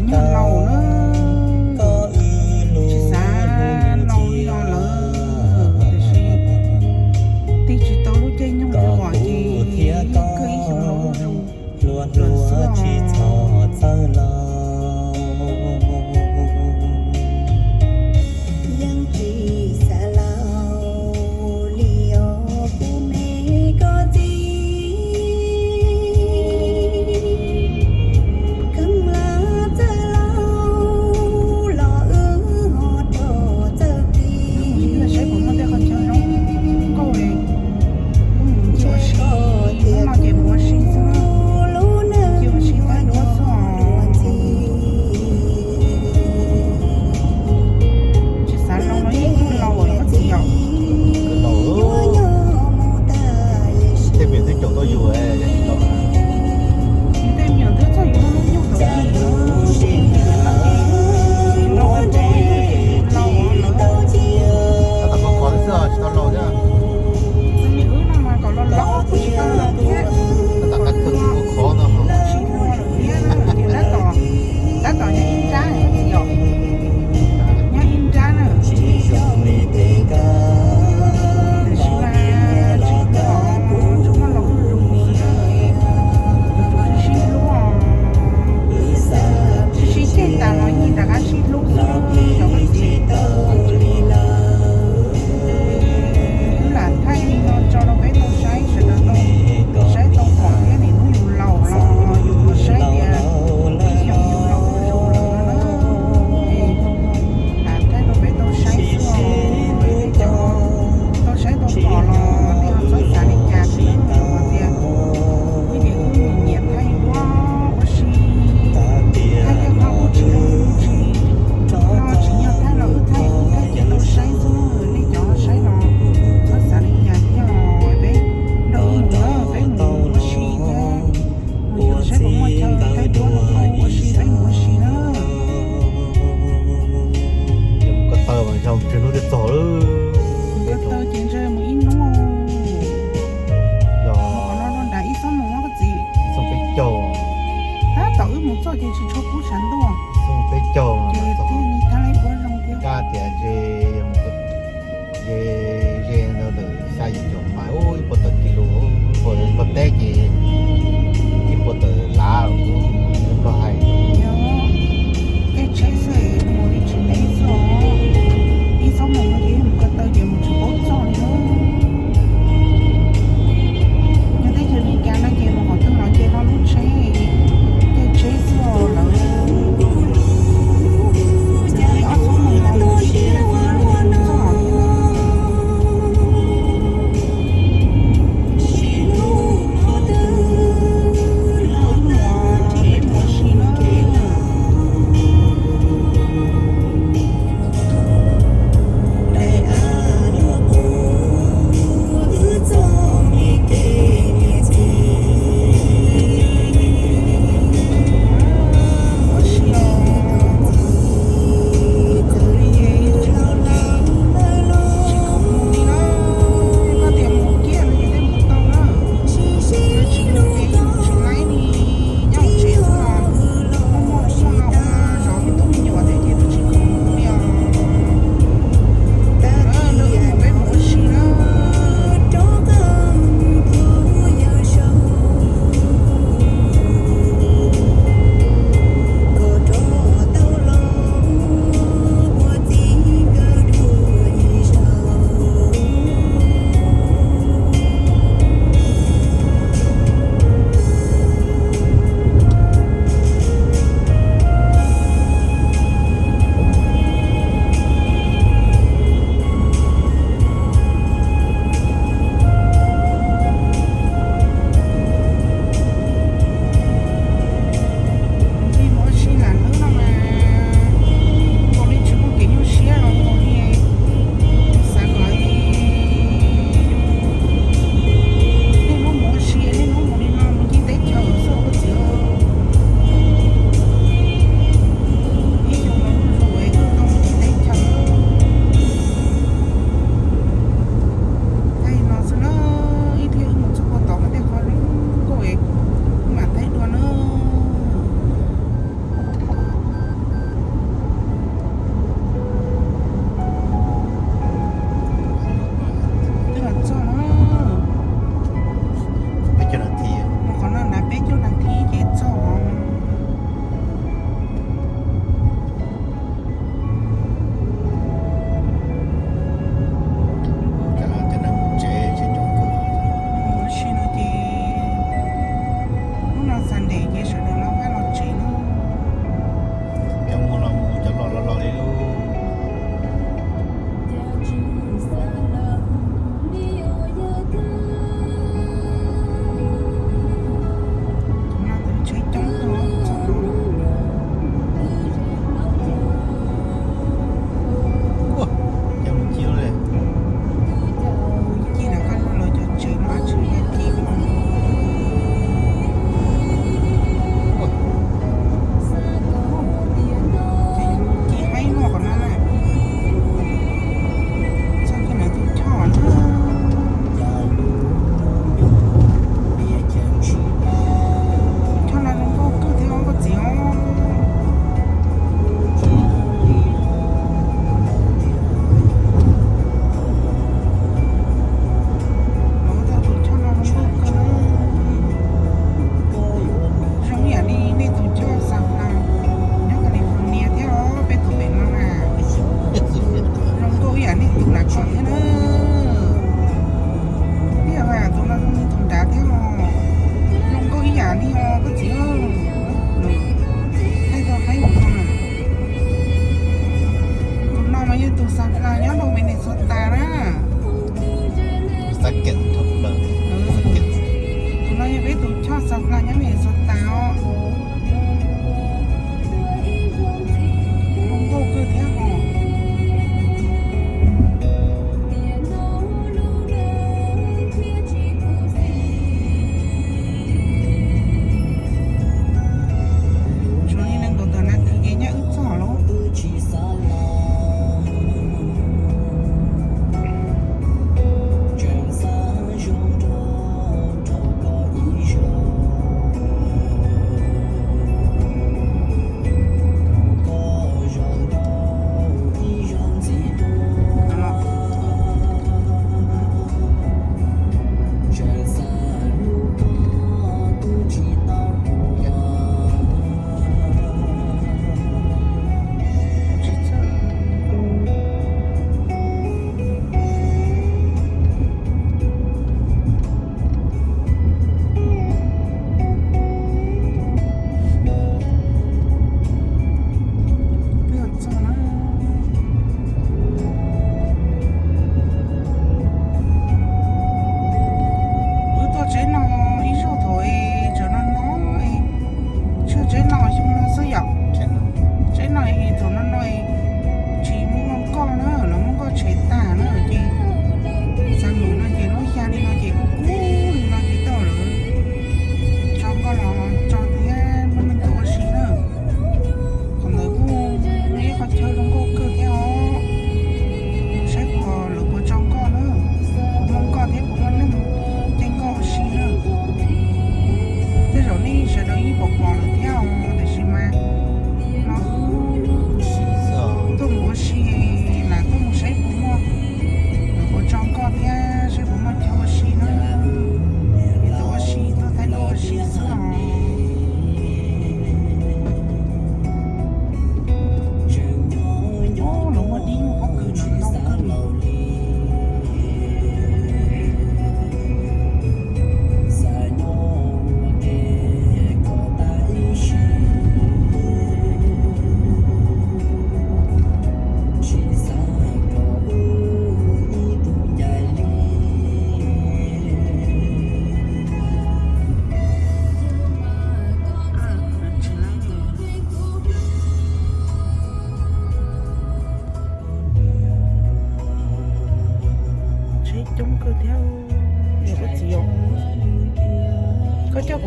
Nyob laus na, tsis xav laus li no lawm, tiam sis tig tsis tau lub caij nyoog zoo ces yeej kawg ib xyoos laus zuj zus lawm xwb os. Saib puas muaj tej qhov chaw zoo nkauj li, wb mus ncig ua si, hnub no ces mus ua si xwb, ncig ua si thaij duab xwb os. Tsis xav laus los yeej kuj laus lawm koj txiv yom. Tej me nyuam twb caum tau yus, yus tej me nyuam twb txog yus lub hnub nyoog thaum ub lawm, ces yus laus ua ntej ces yus laus lawm. Tab tom khov khov xwb tsis tau laus thiab. Tus me wb no mas kom los laus kuj tsis tau laus thiab, tab tom qab kawg kuj khov no, tsis tau laus thiab na, ces tab tom, tab tom nyob ib nrab koj txiv yom, nyob ib nrab na. Tiam sis mas tsis muaj laus zuj zus xwb na, yuav tsum sib hlub os, sib sib ceg tas los yeej rov qab sib hlub xwb cov koj txiv. Wb lam thaij li no tso rau peb tau saib, sawv daws tau saib tau pom thiab, niaj hnub yus laus los yus los saib tias ib xyoos yus laus zuj zus lawm no na. Lam thaij rau peb tau saib xwb os, nej cov tau saib tau pom los nej ho txhob xav li cas thiab, hais tias wb ces wb nyiam thaij duab ua si, thaij tej qhov kuj tsis zoo tsis, no tsis yog thaij los wb thaij, wb thaij ces tau saib xwb, nej cov saib los txhob xav li cas thiab os. Peb nrog wb mus na, peb mus ua si thiab, mus yos saib puas muaj chaw thaij duab ua si, peb mus ua si na. Ko taw mas yog tsawg hnub thiaj txog lawm. Ko taw ces ntshe mus ib hnub, yog qhov no rau nram ib xuab moos koj txiv. Ib xuab peb caug. Tab tom wb mus txog ces tsis tshua kub tshav ntuj, ib xuab moos peb caug ces thiaj li thab laib puab zoo thiab. Kab tias ntshe yog mus, ze ze ntawd xya yim caum mais, ib puas tawm kis lus, ib puas nplog teb ces ib puas tawm lav, nplog hais. Caij tsheb xwb mus li tsis ntev xwb os. Ib xuab moos no ces yog mus ko taw ces mus tsis paub txog li. Nyob teb chaws Amelikas no ces mus qhov twg los ces no lub tsheb, caij tsheb xwb os lawv.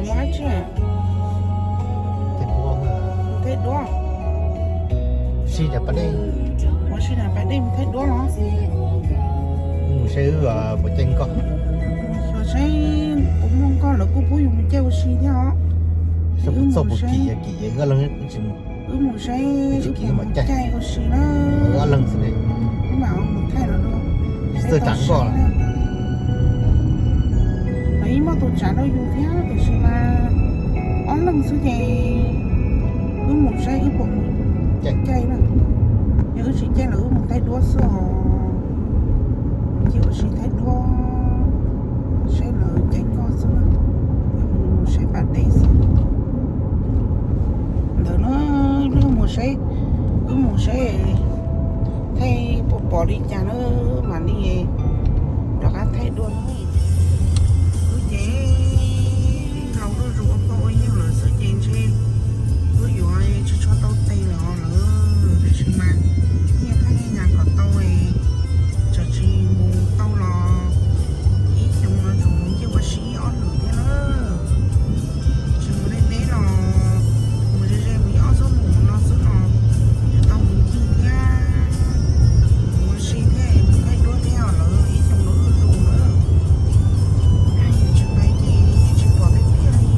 Mus hab tsi? Thaij duab. Mus thaij duab. Sim rau pas dej. Ua si rau pas dej mus thaij duab los? Mus saib wb puas caij nkoj. Xyov saib puas muaj nkoj, lawv kuj pub yus mus caij ua si thiab os. Wb mus saib, wb mus saib, wb puas mus caij ua si na. Wb mam mus thaij los rau peb tau saib na. Lawv yeej muaj tus tsav rau yus thiab, tiam sis mas ob leeg xwb ces wb mus saib wb puas mus caij na. Yog wb tsis caij los wb mus thaij duab xwb os. Ces ua si thaij duab, saib lawv caij nkoj xwb, mus saib pas dej xwb. Ntawd na, wb mus saib, wb mus saib thaij puas pom li cas na, mam li rov qab thaij dua na. Wb ces laus zuj zus ua pog ua yawg lawm xwb ces ntshe wb yuav tsis tshua tau tes lawm os lawm, tiam sis mas nyiaj thaj nyiaj nyas kom tau, tseem tsis mus tau los ib xyoos no tseem mus nyiaj ua si ob lwm thiab na. Tsis mus deb deb los mus ze ze mus ib ob xuab moos no xwb los yuav tau mus ncig thiab mus ua si thiab mus thaij duab thiab os lawm, ib xyoos no zuj zus na. Tsis pais ces yeej tsis pom tej tiag li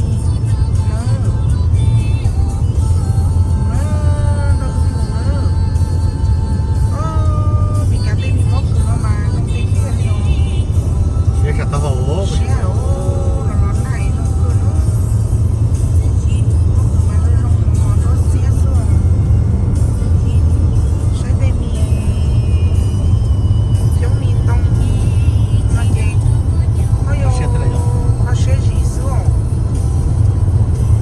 na. Mus na, nrog wb mus na. Os, Meskas tej me pob kws no mas zoo tiag tiag li os. Siab los los nag zoo kawg na. Pob kws mas zoo zoo mos mos tsob xiab xwb. Saib tej me xyoob me ntoo no ces kho siab zim xwb os.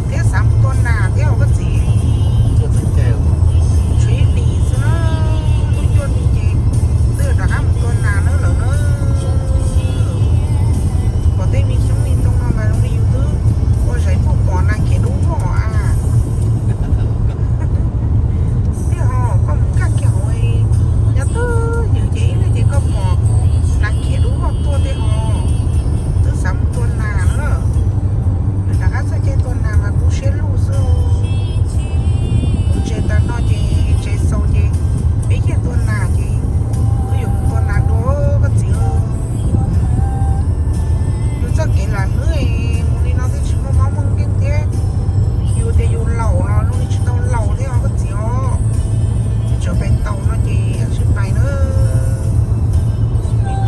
Thiab xav mus tua nas thiab os koj txiv. Tshuav ib hlis xwb na, lub cuaj hli ces twb rov qab mus tua nas na lawm na. Pom tej me xyoob me ntoo no mas zoo li yus twb ua zais muaj mos nas khiav dub vog a. Tiag hos, koj mus kaj kiag hauv nyob twj ywm ces ib leeg ces koj pom nas khiav dub vog tuaj tej hos. Twb xav mus tua nas na, rov qab txog caij tua nas mas kub siab lug xwb. Kuv tsev tas no ces tsev xaus ces peb yeej tua nas ces wb yuav mus tua nas dua koj txiv. Yus txoj kev lam hlwb mus li no twb tsis muaj mob muaj nkeeg thiab. Yus tias yus laus los zoo li tsis tau laus thiab os koj txiv os. Tseem pais taus no ces sib pais na.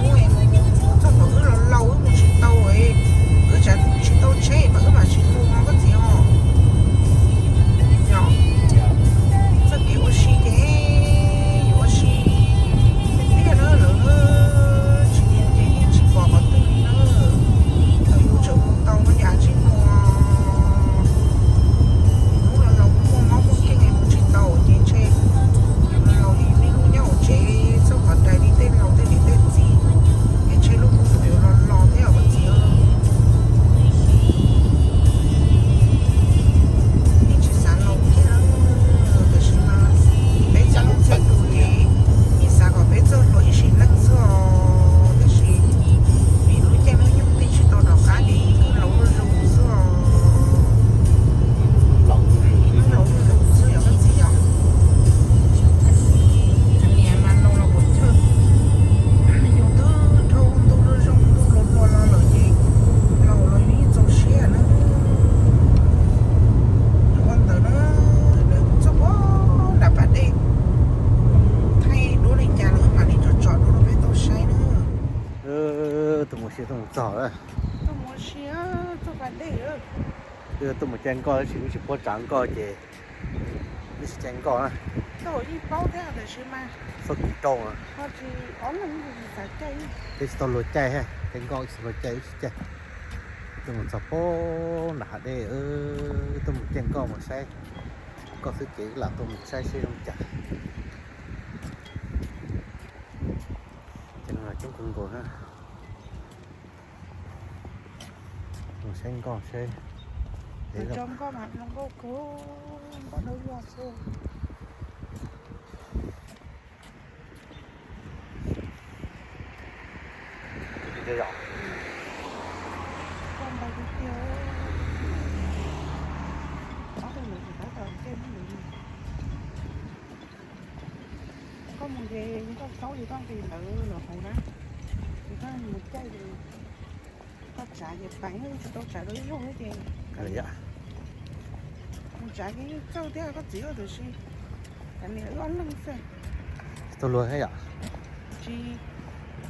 Mus txog thaum wb los laus wb mus tsis tau, wb tsav tsis tau tsheb mas wb mam sib mus no koj txiv os. Yog txoj kev ua si ces yus ua si tiag tiag na lawm, tsis mus ces yeej tsis pom qhov twg li na. Thaum yus tseem mus tau no ces tsis mus. Hnub no laus muaj mob muaj nkeeg mus tsis tau ces ntshe yus laus li yus niaj hnub nyob hauv tsev txhob qhov rais li tej laus tej niam tej txiv, es ntshe lub kua muag yuav los los thiab os koj txiv. Yeej tsis xav laus kiag, tiam sis mas peb txoj lub txoj tus ces yeej xav kom peb txawj hluas ib sim neej xwb os. Tiam sis vim lub caij lub nyoog twb tsis tau rov qab ces yeej laus zuj zus xwb os. Laus zuj zus xwb yog koj txiv os. Niam mas laus los puas chawj, yus twb dhau ntuj zoo ntuj hluas hluas los lawm ces laus los yus yeej txaus siab na. Ua ntawd na, txog puag nram pas dej, thaij duab li cas los mam li tsom tsom dua rau peb tau saib na. Tuaj mus ua si tuaj mus txog lawm. Tuaj mus ua si, txog pas dej. Wb tuaj mus caij nkoj tab sis wb tsis paub tsav nkoj ces wb tsis caij nkoj na. Txhob kis rau, peb tsis tau luag caij, caij nkoj wb tsis luag caij wb tsis caij. Tuaj mus txog puag nram hav dej, wb tuaj mus caij nkoj mus saib nkoj xwb ces wb lam tuaj mus saib seb zoo cas. Ces no coob kawg nkaus na. Mus saib nkoj seb. Nkoj mas zoo nkauj kawg, nkoj dawb vog xwb. Nkoj ntau tiag tiag. Koj mus ces koj txhob li koj nqis ntawd los hauv na, ces koj mus caij ces koj tsav ces peem, tsis tau tsav rau ib zaug ces mus tsav ces yeej txawj thiab koj txiv, tiam sis cov niam wb ob leeg xwb. Tsis tau luag thiab yom? Tsis,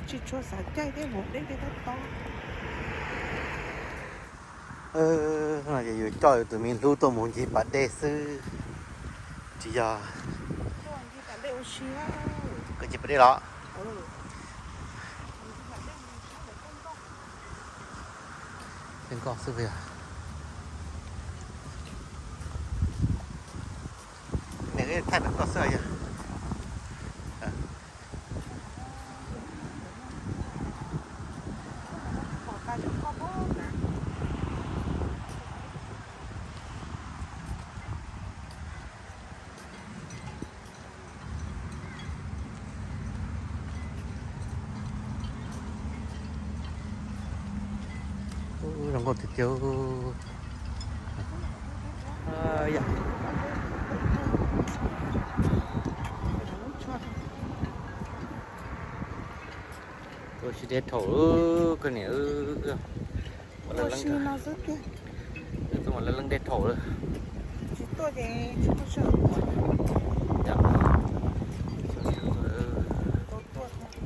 tsis tshua xav caij thiab, mus deb deb tob tob. No ces yus coj yus tus me hlub tuaj mus ncig pas dej xwb, tsis yog. Koj ncig pas dej los? Dej nkoj xwb puas yog? Niam thaij ntawm koj xwb yog. Zoo nkauj tiag tiag. Tuaj ua si deb thaum koj niam, tuaj ua si no xwb tiag. Tuaj mus lawv leej deb thaum lawm. Tsis tuaj ces tsis muaj sij hawm tuaj. Tau tuaj thiab.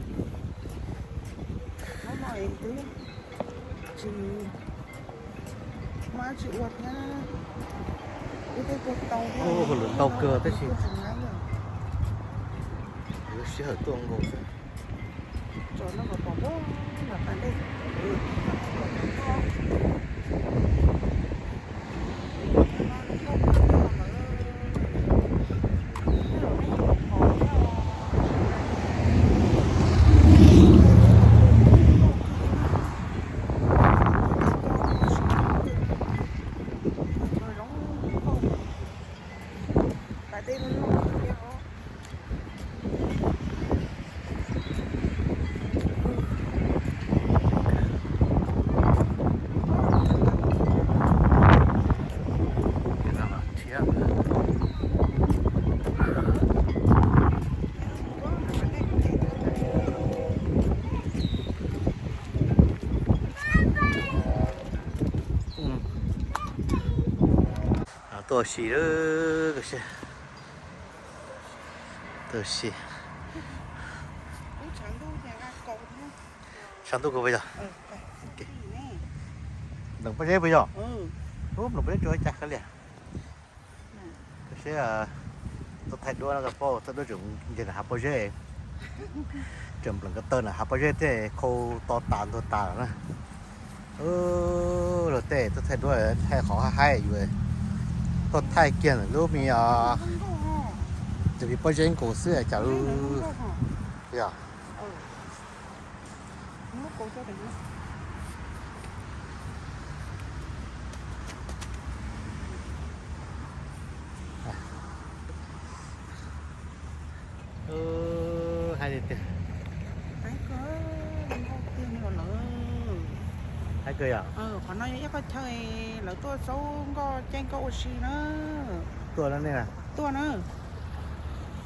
Hnub no es twb tsis muaj dab tsi ua thiab, wb twb tuaj tau thiab. Hauj lwm ntau kawg tab sis lub sij hawm tuaj nkaus xwb. Tso no kom pom pem no pas dej. Pas dej loj loj thiab os. Tuaj ua si lawm, tuaj ua si. Tshav ntuj kaus puas yog? Nploos pob zeb puas yog? Ub, nploos pob zeb tsuas ua cas kawg li. Seb, tuaj thaij duab no, thaij duab tseem nce nram hav pob zeb, tseem npleem ko taw nram hav pob zeb thiab, khau to tas ntuag tas lawm na. Luag tej tuaj thaij duab thaij qhov haib haib, yus tuaj thaij kiag ntawm lub me, tus me pob zeb nkaus xwb cas. Yog. Haib tiag tiag. Haib kawg yom. Qhov no yog ib qhov chaw lawv tuaj xauj nkoj caij nkoj ua si na. Tuaj no ne, tuaj na.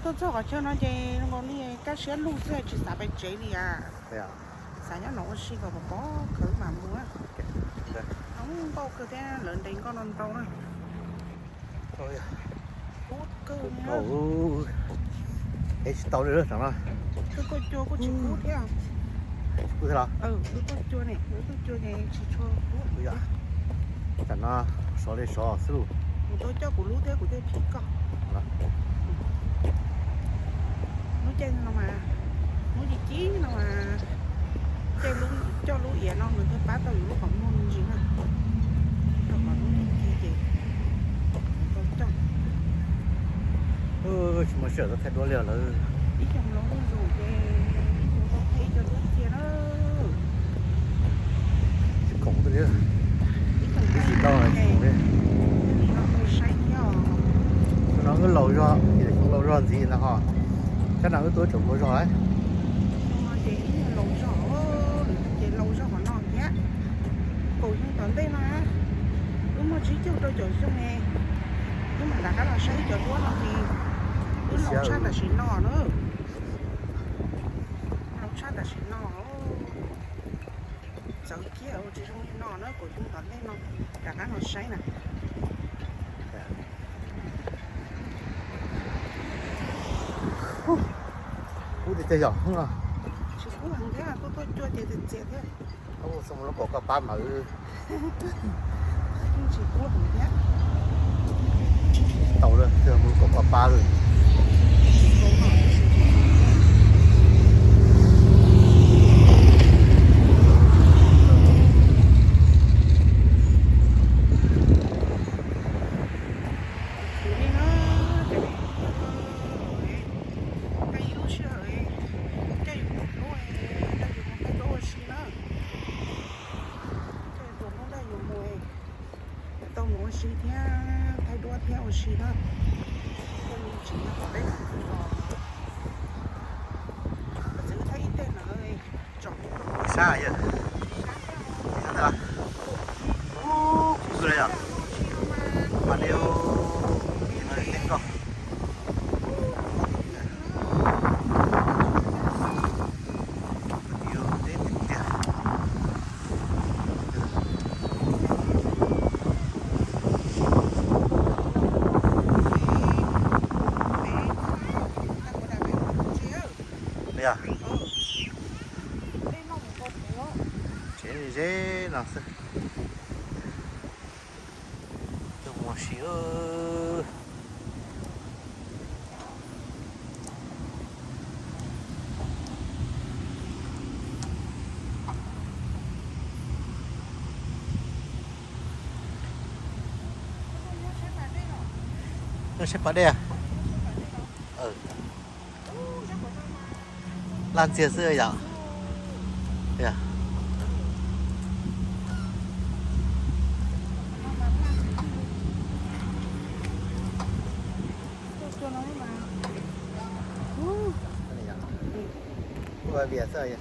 Tuaj txog qhov chaw no ces zoo nkaus li kaj siab lug xwb, tsis xav pais tsev li as. Xav nyob no ua si kom pom pom khawv mam mus. Zoo nkauj kawg thiab, lawv ntes nkoj no ntau na. Kub kawg. Es tsis tau li lawm tam no. Wb tuaj cua kuj tsis kub thiab. Kub thiab los? Wb tuaj cua ne, wb tuaj cua ces tsis tshua kub. Tam no sov li sov xwb. Kuv tuaj coj kuv lub thiab kuv thiaj phim koj. Hnub caij no mas, hnub ci ci no mas, caij lub, coj lub iav no nws thiaj pab tau yus lub qhov muag me ntsis na. Rau qhov hnub ci ci ces tsis muaj sij hawm tuaj thaij duab li lawm. Ib xyoos laus zuj zus ces ib xyoos tau thaij ib co duab cia na. Tsis khoom li, ib tsis tau tsis khoom li. Xyoo no wb laus zog, xyoo laus zog ntxiv no ho, tsam no wb tuaj tseem laus zog lawm. Xyoo no ces ib nyuag laus zog, ces laus zog qhov no thiab. Kaum xyoo tom ntej no, wb muaj tsib caug rau caum xyoo ne, wb mam rov qab los saib ib co duab no ces wb laus tshaj tam sim no na. Sab tam sim no txawv kiag, tsis zoo li no na, kuv coj tom ntej no rov qab los saib na. Kub tiag tiag yom. Tsis kub heev thiab, tuaj tuaj cuag ces txias txias thiab. Ub, xyov lub kaum koj pab mas tsis kub heev thiab. Tau lawm, twb mus kaum koj pab lawm. Khwv li no ces, tau ib lub sij hawm coj yus tus hlub, coj yus mus thaij duab ua si na. Coj yus tus hlub nrog yus mus, tau mus ua si thiab thaij duab thiab ua si na. Coj yus tsis nyob tom peb txwv os. Txwv thaij ib teg na, tsom sab yawg. Ub, kuv twb yog mas dej, dej koj. Yog tsev ze no xwb. Tuaj mus ua si. Tuaj saib pas dej. Laj ntxiag xwb yom. Ua vias xwb.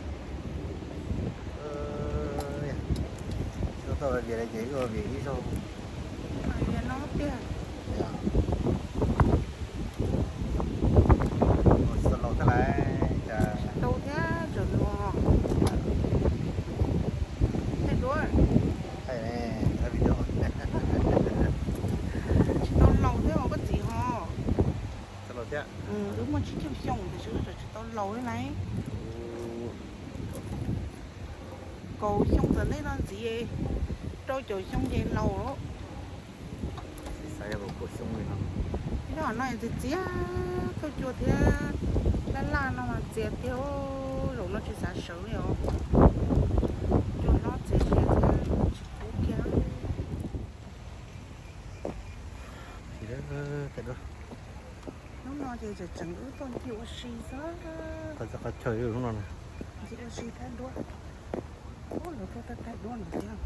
Tsis tau ua vias li ces wb ua vias ib zaug. Tsis tau thiab, tseem los thaij duab. Tsis tau laus thiab os koj txiv ho. Wb muaj tsib caug xyoo tiam sis wb tseem tsis tau laus li lauj. Kaum xyoo tom ntej no ntxiv, rau caum xyoo ces laus lawm. Ib zaug no txias txias, tuaj cuag thiab laj laj no mas txias tiag, zaum no tsis xav sawv li os. Cuag hlob txias txias thiab tsis kub kiag. Hnub no ces tseem tseem wb tuaj ncig ua si xwb. Qhov chaw hnub no ncig ua si thaij duab. Ub, lawv tuaj thaij duab no thiab.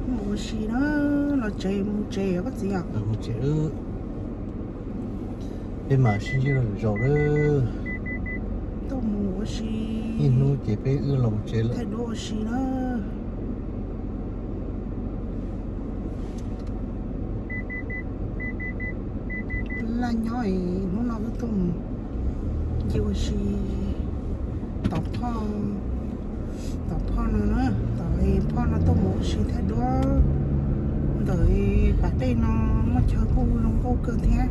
Mus ua si na, los tsev mus tsev os koj txiv os. Peb mam sib ntsib dua lwm zaus na. Tuaj mus ua si. Ib hnub ces peb wb los mus tsev lawm. Thaij duab ua si na. Laj nyob es hnub no wb tuaj mus ncig ua si tom phoj, tom phoj no na, tom phoj no tuaj mus ua si thaij duab. Ntawm pas dej no muaj chaw kuj zoo nkauj kawg thiab.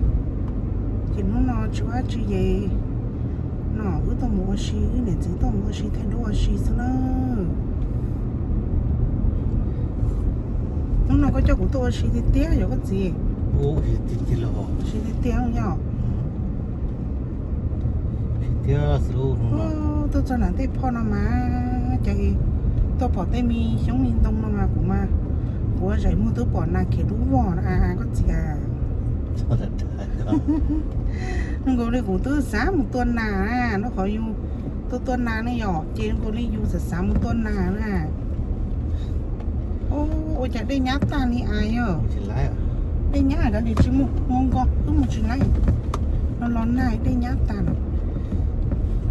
Ces hnub no tsis ua dab tsi ces no wb tuaj mus ua si, wb niam txiv tuaj mus ua si thaij duab ua si xwb na. Hnub no koj coj kuv tuaj ua si tiag tiag yog koj txiv? Ua si tiag tiag yog. Tuaj txog nram tej phoj no mas ces tuaj pom tej me xyoob me ntoo no mas kuv mas, kuv ua zaum muag twb pom nas khiav dub vog na koj txiv. Zoo nkaus li kuv twb xav mus tua nas na, rau qhov yus tuaj tua nas ne yom, ces zoo nkaus li yus xav xav mus tua nas na. Ua cas dej nyab tag li as yog? Dej nyab kav liam tsis muaj, ua nko wb mus tsis laij. Los los nag dej nyab tag lawm.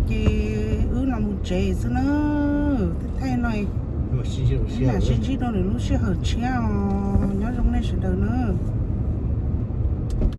Ces wb los mus tsev xwb na. Thaij no, wb mam sib ntsib rau lwm lub sij hawm tshiab os. Nyob zoo nej sawv daws na.